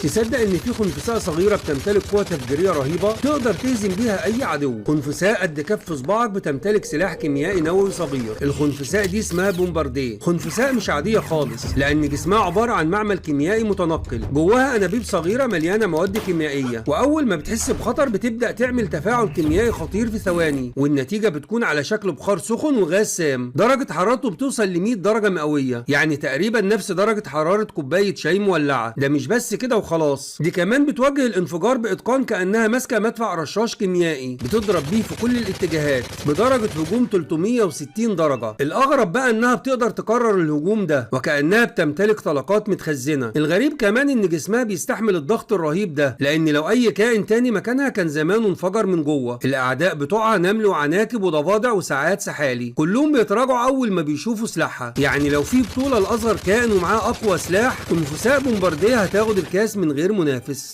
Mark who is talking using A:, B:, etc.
A: تصدق ان في خنفساء صغيرة بتمتلك قوة تفجيريه رهيبة تقدر تهزم بيها اي عدو؟ خنفساء قد كف صباعك بتمتلك سلاح كيميائي نووي صغير. الخنفساء دي اسمها بومبارديه. خنفساء مش عادية خالص، لان جسمها عبارة عن معمل كيميائي متنقل، جواها انابيب صغيرة مليانة مواد كيميائية، واول ما بتحس بخطر بتبدا تعمل تفاعل كيميائي خطير في ثواني، والنتيجة بتكون على شكل بخار سخن وغاز سام. درجه حرارته بتوصل ل 100 درجه مئوية، يعني تقريبا نفس درجه حرارة كوباية شاي مولعه. ده مش بس كده وخلاص، دي كمان بتوجه الانفجار باتقان كانها ماسكه مدفع رشاش كيميائي بتضرب بيه في كل الاتجاهات بدرجة هجوم 360 درجه. الاغرب بقى انها بتقدر تكرر الهجوم ده وكانها بتمتلك طلقات متخزنه. الغريب كمان ان جسمها بيستحمل الضغط الرهيب ده، لان لو اي كائن تاني مكانها كان زمانه انفجر من جوه. الاعداء بتوعها نمل وعناكب وضفادع وساعات سحالي، كلهم بيتراجعوا اول ما بيشوفوا سلاحها. يعني لو في بطوله لاصغر كائن ومعاه اقوى سلاح، خنفساء بومبارديه هتاخد الكاس من غير منافس.